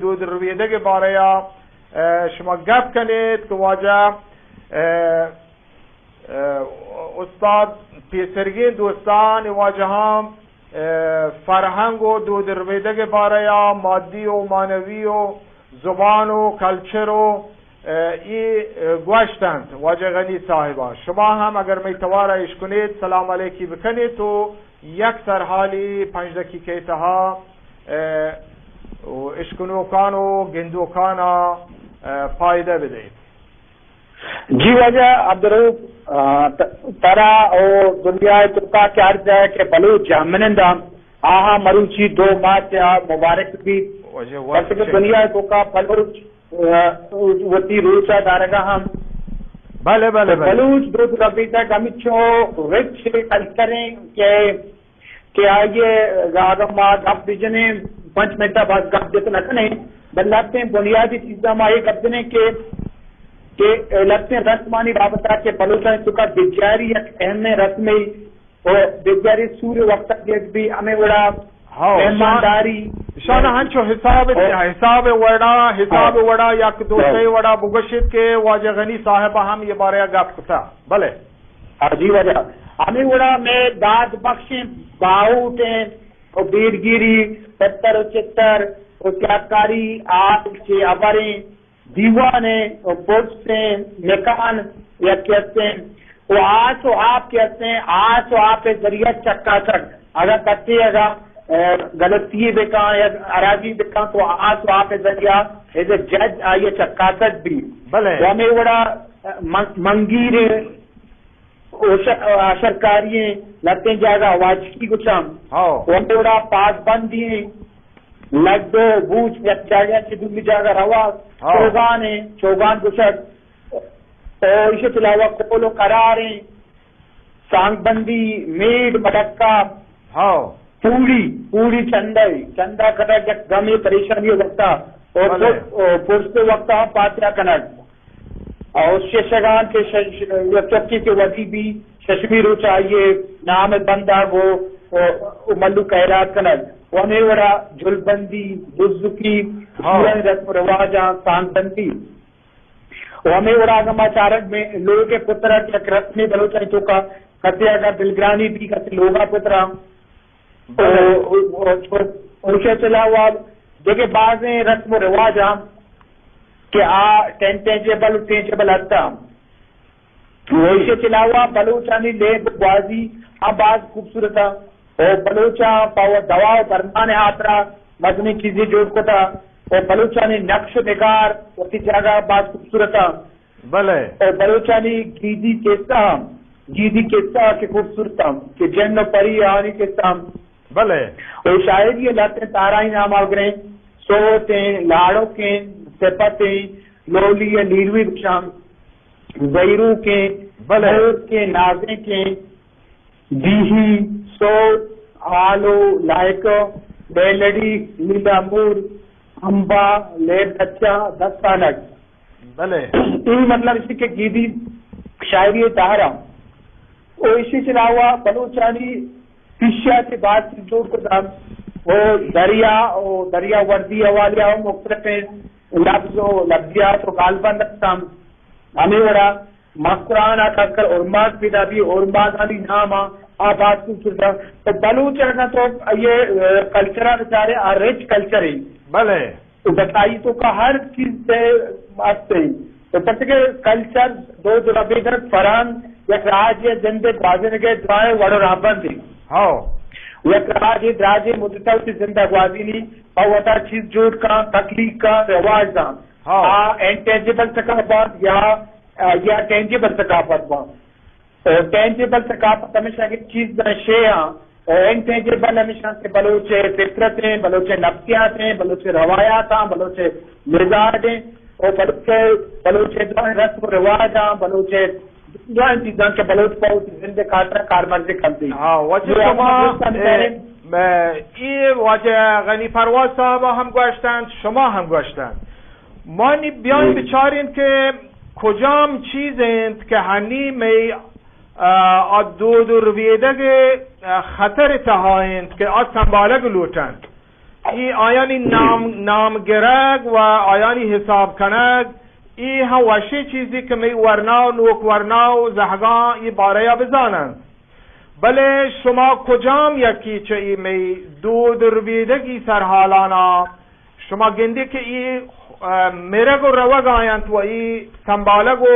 دود رویدگ باریا، اه، شما گپ کنید کہ واجہ، اه، اه، استاد پیسرگین دوستان واجہاں، اه، فرہنگ و دود رویدگ باریا مادی و معنوی و زبان و کلچر و، اه، ای، اه، گوشتنت واجہ غنی صاحبا۔ شما ہم اگر مئی توارا اشکنید، سلام علیکی بکنید و یک سرحالی پنج دقیقہ تہا، اه، و اشکنوکان و گندوکانا، اه، پائدہ بدئید۔ جی واجہ عبدالرؤف، اه، ت-، ترا و دنیا توکا کہ ہر جاہ کہ بلوچ جہمنند آں، آہاں مروچی دو مارچ آ مبارک بیت۔ واجہ وقت پرچہ کہ چک۔ دنیا توکا بلوچ، اه، وتی روچا دارگا ہم۔ بلے، بلے، بلے۔ بلوچ دود ربیدگ ہمچو رچ کلچریں کہ کہ آئی ء اگاں ما گپ بجنیں، پنچ منٹ ء باز گپ جت نہ کنیں، بلے لہتیں بنیادی چیزاں ما اے گپ جنیں کہ، کہ لہتیں رسمانی بابت ء کہ بلوچانی توکا بجاری یک اہمیں رسمے و بجاری سور وقت ء دیگ بی، ہمے وڑا ہاؤ، مہمانداری۔ شان، شان ہنچو حساب، ہاؤ۔ حساب وڑا، حساب ہاؤ۔ وڑا یک دو ہاؤ۔ سے وڑا بگوشت کہ واجہ غنی صاحب ہم یہ بارے گپ کتا۔ بلے۔ ہاں جی واجہ۔ ہمے وڑا مئے داد بخشیں باہوٹیں و بیرگیری، پتر و چتر و سیاہکاری، آل چے ہبریں، دیوانیں و پرسیں، مکان یک کہ ہستیں و آس و آپ کہ ہستیں، آس و آپ ذریعہ چکاسگ۔ اگاں کسے اگاں، اه، غلطی بکاں یا ہرابی بکاں تو آس و آپ ذریعہ ایز اے جج آئی چکاسگ بی۔ بلے۔ و ہمے وڑا، اه، من-، منگیریں، اوش-، اشرکاری ایں، لہتیں جاگہ واجکی گوشاں۔ ہاؤ۔ و ہمے وڑا پاگبندی ایں، لڈو بوچ یک جاگہ چہ دومی جاگہ روا، ہاؤ۔ چوگان ایں، چوگان گوشگ۔ و ایشی علاوہ قول و قرار ایں، سانگ بندی، میڑ، ملکہ، ہاؤ۔ پوڑی، پوڑی چندہ، چندہ کنگ یک گمے پریشانی وقتا، اور بلے۔ پرس، اور پرس وقتا ہم پاتیا کنگ۔ اور ششگان کے ش-، ش-، یک چکی کے ودی بی، ششمی روچ آئیے نام بندگ و، و، و ملو خیرات کنگ۔ و ہمے وڑا جلبندی، دزکی، ہاؤ۔ پورا رسم و رواجاں، سانگ بندی۔ و ہمے وڑا اگاں ما چارگ میں لوگ پتر ء یک رسمے بلوچانی توکا کسے اگاں دلگرانی بی کسے لوگا پترا۔ بلے۔ او، او، او، او، اوشے چلاوا دگہ بازیں رسم و رواج ہم کہ آ ٹینٹیجیبل و ٹینجیبل ہستاں۔ و ایشی چلاوا بلوچانی لیب گوازی ہم باز خوبصورت ء۔ و بلوچاں پہ دوا و درمان ہاترا مزنیں چیزے جوڑ کتا۔ و بلوچانی نقش و نگار وتی جاگہ باز خوبصورت ء۔ بلے۔ و بلوچانی گیدی قصہ ہم، گیدی قصہ کہ خوبصورت ہم، کہ جن و پری آنی قصہ ہم۔ بلے۔ و شاعری لہتیں تارانی نام آگریں، سوتیں، لاڑوکیں، سپتیں، لولی یا لیلوی بشام، زہیروکیں، بلے۔ موکیں، نازینکیں، دیہی، سوت، آلو، لائکو، بیلڑی، لیلا مور، امبا، لیب دچا، دستانک۔ بلے۔ اے مطلب اسی کہ گیدی شاعری تہرا۔ او اسی علاوہ بلوچانی پیشیا کے بعد چیز جوڑ کتا۔ او دریا، او دریا وردی حوالے او مختلف لفظ و لفظیات و گالبند ہستاں۔ ہمے وڑا مکران ء خاص کر اورماز پیدا بی، اورمازانی نام ء آ باز خوبصورت ء۔ تو بلوچ اگاں تو یہ، اه، کلچر ء بچارے، آ رچ کلچر ہے۔ بلے۔ تو بتائی تو کا ہر چیز سے ہستے۔ تو پتہ کہ کلچر دود ربیدگ فرہنگ یک راج ء زند گوازینگ ء دوائیں وڑ و رہبند ہیں۔ ہاؤ۔ یک راج ء دراجیں مدت ء وتی زند ء گوازینی، پہ وتا چیز جوڑ کن، تخلیق کن، رواج دان۔ ہاؤ۔ آ انٹینجیبل ثقافت یا، یا ٹینجیبل ثقافت بان۔ اور ٹینجیبل ثقافت ہمیشہ کہ چیز داں شے آں، اور انٹینجیبل ہمیشہ کہ بلوچ فطرت ہیں، بلوچ نفسیات ہیں، بلوچ روایات آں، بلوچ مزاج ہیں، اور بلوچ، بلوچ دوائیں رسم و رواج آں، بلوچ دوائیں چیزاں کہ بلوچ پہ وتی زند خاطر کارمرز کنتی۔ ہاں، واجہ یہ شما، اپنا دوستان اے، بچاریں۔ میں، یہ واجہ غنی پرواز صاحب ہم گوشتن، شما ہم گوشتن۔ ما نی بیاین ہم۔ بچارین کہ کجام چیز انت کہ ہنی مئی، آ، آ دود و رویدگ، آ، خطر تہا انت کہ آ سنبھالگ لوٹنت۔ ای آیانی نام، نام گرگ و آیانی حساب کنگ، ای ہم وشیں چیزی کہ مئی ورنا و نوک ورنا و زہگاں ای بارہ ءَ بزاننت۔ بلے شما کجام یکی چہ ای مئی دود ربیدگی سرحالانا شما گندی کہ ای، اه، مرگ و روگ آینت و ای سنبالگ و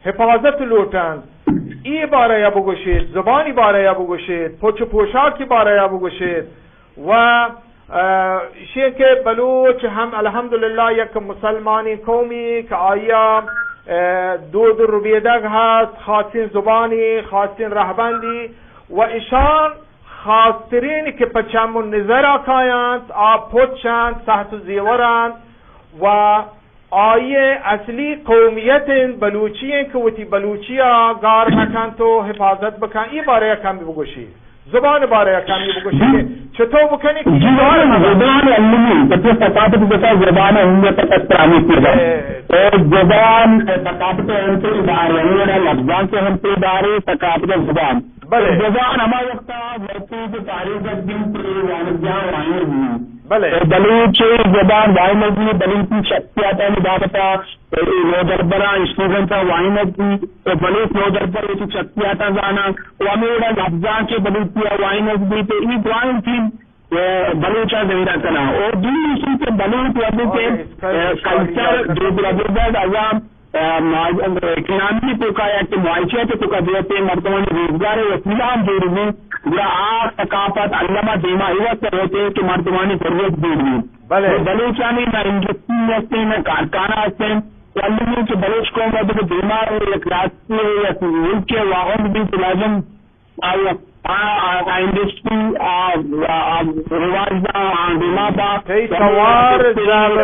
حفاظت لوٹنت؟ ای بارہ ءَ بگوشیت، زبانی بارہ ءَ بگوشیت، پچ و پوشاکی بارہ ءَ بگوشیت۔ و، اه، ایشی کہ بلوچ ہم الحمدللہ یک مسلمانی قومی کہ آیا، اه، دود و ربیدگ ہست، خاصیں زبانی، خاصیں رہبندی و ایشان خاصترین کہ پہ چم و نظر ءَ کاینت، آ پچ انت، سہت و زیور انت و آئی ءِ اصلی قومیت انت، بلوچی انت کہ وتی بلوچی ءَ گار مہ کنت و حفاظت بکن۔ ای بارہ ءَ کمی بگوشی، زبان بارہ ءَ کمی بگوشی کہ چطور بکنی کہ جی، ای گار مہ بنت۔ زبان علمی، پچے ثقافت جتا زبان اہمیت تک پرانی کیدا۔ اے۔ اے زبان، اے ثقافت انت بارے، یعنی لفظان سے ہم سے بارے ثقافت زبان۔ بلے۔ زبان ہما وقت ءَ مرچی کہ تاریخ ءَ دین پہ وانگجاہ وانگ بی۔ بلے۔ تو بلوچ زبان وانگ بی، بلوچی شخصیتانی بابت ءَ، اے نودربراں اسٹوڈنٹ ءَ وانگ بی، تو بلوچ نودربر وتی شخصیت ءَ زاناں، و ہمے وڑا لفظاں کہ بلوچی ءَ وانگ بی، تو ای درائیں چیز، اے، بلوچ ءَ زندہ کناں۔ اور دومی چیز کہ بلوچ وقت کہ، اور اس کا اے، اسکالر کلچر، کا دود ربیدگ، عوام، ءَ، ما-، اکنامی توکا یا کہ معاشیات توکا دیتے مردمانی روزگار وسیلہ ہم جوڑ بی، گڑا آ ثقافت علما دیما ہی وقت ہوتے کہ مردمانی ضرورت جوڑ بی۔ بلے۔ تو بلوچانی نہ انڈسٹری ہستے، نہ کارخانہ ہستے، تو علمی کہ بلوچ قوم ہے تو دیما یک راستی ہے، یک ملک ہے، واہند بی تو لازم آ، آ، آ، آ انڈسٹری، آ، آ، آ رواج دا، آ دیما با۔ تئی توار جبر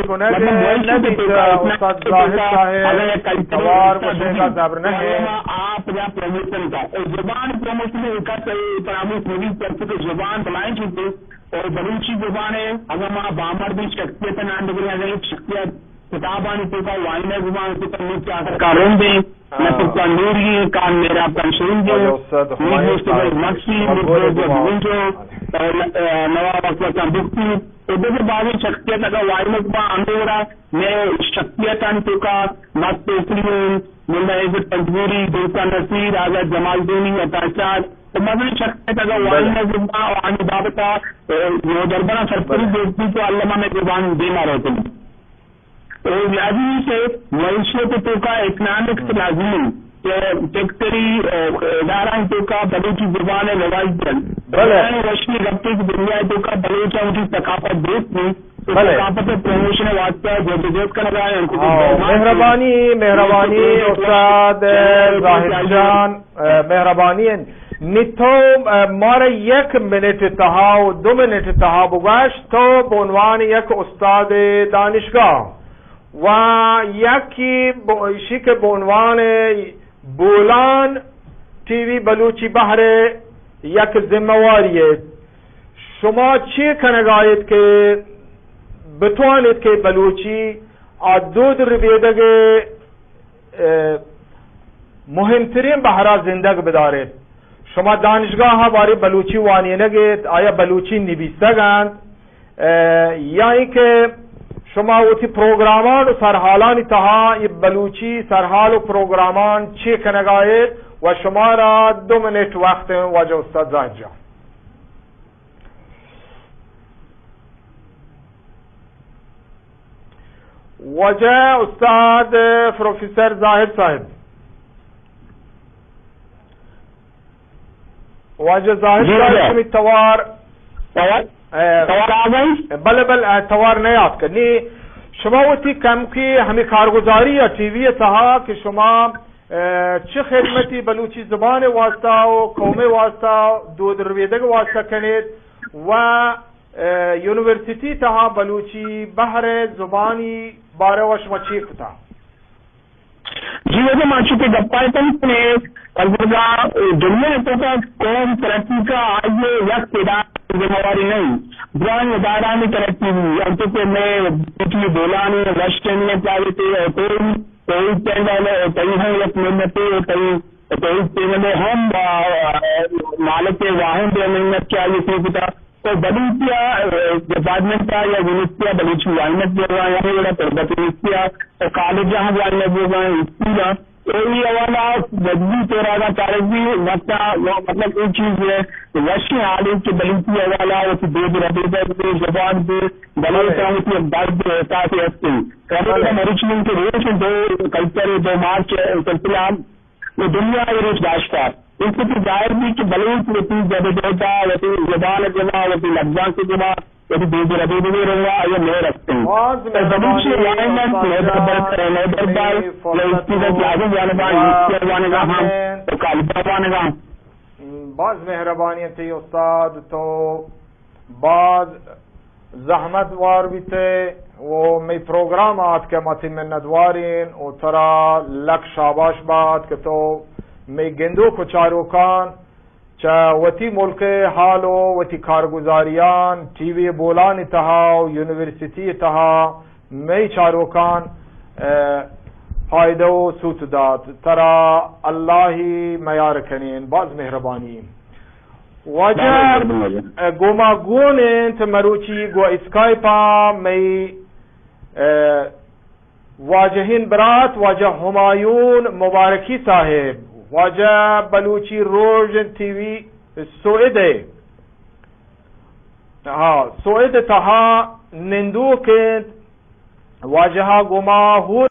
کنگ مطلب، وہی نہ چیز بیت، تو استاد زاہد صاحب، اگر یک کلچر توار گوشگ ءَ جبر نہ ہے۔ آپ یا پروموشن کا، اے زبان پروموشن کا صحیح فراموش نبی، پرچہ کہ زبان بلائیں چیز ہے، اور بلوچی زبان ہے، اگر ما بامردی شخصیت نام بگریں، اگر ایک شخصیت کتابانی توکا وانینگ بباں، توکا نوک چاکر کارون دیں، ہاں۔ نصر خان نوری، کان میرا پنشوی دیں، واجہ استاد، میر ہمایوں یوسف صاحب، مکسی، شما میر گوش فیروز بما۔ گونجو، اے، اے، نواب اکبر خان بگٹی، و دگہ بازیں شخصیت اگاں وانینگ بباں، ہمے وڑا مئے شخصیتانی توکا مست توکلی ایں، ملا عزت پنجگوری، گلشن نصیر، آزاد جمالدینی، عطا شاد، و مزنیں شخصیت اگاں بلے۔ وانینگ بباں، آنی بابتا، اے، نودربراں سرپدی بلے۔ دوست بی تو الما مئے زبان دیما روت۔ او لازمی کہ معیشت توکا اکنامکس ہم۔ لازمی کہ فیکٹری، اے، ادارہ توکا بلوچی زبان ءَ رواج دنت۔ بلے۔ بلے وشی گپے کہ دنیا توکا بلوچ وتی ثقافت دوست نی، تو بلے۔ ثقافت پروموشن واسطہ جدوجہد کنگا ہیں۔ ہاں، مہربانی، مہربانی استاد زاہد جان۔ ء، مہربانی انت۔ نی تو، ء، مارا یک منٹ تہا و دو منٹ تہا بگوش، تو بہ عنوان یک استاد دانشگاہ و یکی ب-، ایشی کہ بہ عنوان بولان ٹی وی بلوچی بہر یک ذمہ واری ات، شما چی کنگا ات کہ بتوانیت کہ بلوچی آ دود ربیدگ ء مہمترین بہرا زندگ بداریت۔ شما دانشگاہ ء بارے بلوچی وانینگ ات، آیا بلوچی نبیسگ انت؟ ء یا اینکہ شما وتی پروگرامان و سرحالانی تہا اے بلوچی سرحال و پروگرامان چے کنگا ات؟ و شمارا دو منٹ وقت انت، واجہ استاد زاہد جان۔ واجہ استاد پروفیسر زاہد صاحب۔ واجہ زاہد جی، صاحب، واجہ۔ شمی توار۔ توار؟ اے، توار آ گئی؟ بلے، بلے، اے، توار نیاتک۔ نی شما وتی کمکی ہمیں کارگزاری یا ٹی وی تہا کہ شما، اے، چہ خدمتی بلوچی زبان واسطہ و قوم واسطہ، دود رویدگ واسطہ کنیت و ء یونیورسٹی تہا بلوچی بہر ء زبانی بارہ ء شما چے کتا؟ جی، واجہ، ما چونکہ گپا اتن کہ ازرگا دنیا ء توکا قوم ترقی کا آئیے یک ادارہ ذمہ واری نہیں، درائیں ادارہ میں ترقی ہوئی، انتو کہ میں پی ٹی بولانی، ویسٹ انڈین پرائیویٹ ہوٹل، تو تئی ہم یک محنتے، تئی، تئی تینے ہم، آ، مالک واہند محنت کیا یہ کتا۔ تو بلوچی، آ، بوگاں، یعنی وڑا تربت نیستی ء، و کالج ہم وانگ بوگاں، اسکول ء، و ای حوالہ بدلی تو راگا چارگی، مطلب، مطلب ای چیز ہے، وشیں حالے کہ بلوچی حوالہ وتی دود ربیدگ بے، زبان بے، بلوچ ہم وتی یک درد و احساس ہستیں۔ ربیدگ بلے۔ مروچی کے روچ دو کلچر، دو مارچ سلسلہ ہم و دنیا ء روچ داشتہ۔ انچو کہ ظاہر بیت کہ بلوچ وتی جد ء جہد ء، وتی زبان ء گما، وتی لبزانک ء گما، وتی دود ء ربیدگی رنگ ء آئی ء مہر است انت۔ باز تو بلوچی مہربانی وائن ء استاد مہر جان، برکت ء مہر بربال، تئی و فرصت اسٹوڈنٹ و لازم وانگاں، وقت یونیورسٹی وانگاں ہم، ہمیں و کالج ء وانگاں۔ باز مہربانی انت تئی استاد، تو باز زحمت وار بیتے و مئی پروگرام آتکے، ما تئی منت وارین و ترا لک شاباش بات کہ تو مئی گندوک و چاروکان چہ وتی ملک ء حال و وتی کارگزاریان ٹی وی بولانی تہا و یونیورسٹی تہا مئی چاروکان، ء، فائدہ و سوت دات۔ ترا اللہ میار کنین۔ باز مہربانی۔ واجہ، بلے، مردم واجہ۔ ء، گوما گون انت مروچی گو اسکائپ ء مئی، ء، واجہین برات واجہ ہمایون مبارکی صاحب، واجہ بلوچی روژن ٹی وی سوئد ء، ہاں، سوئد ء تہا نندوک انت، واجہ گوما ہور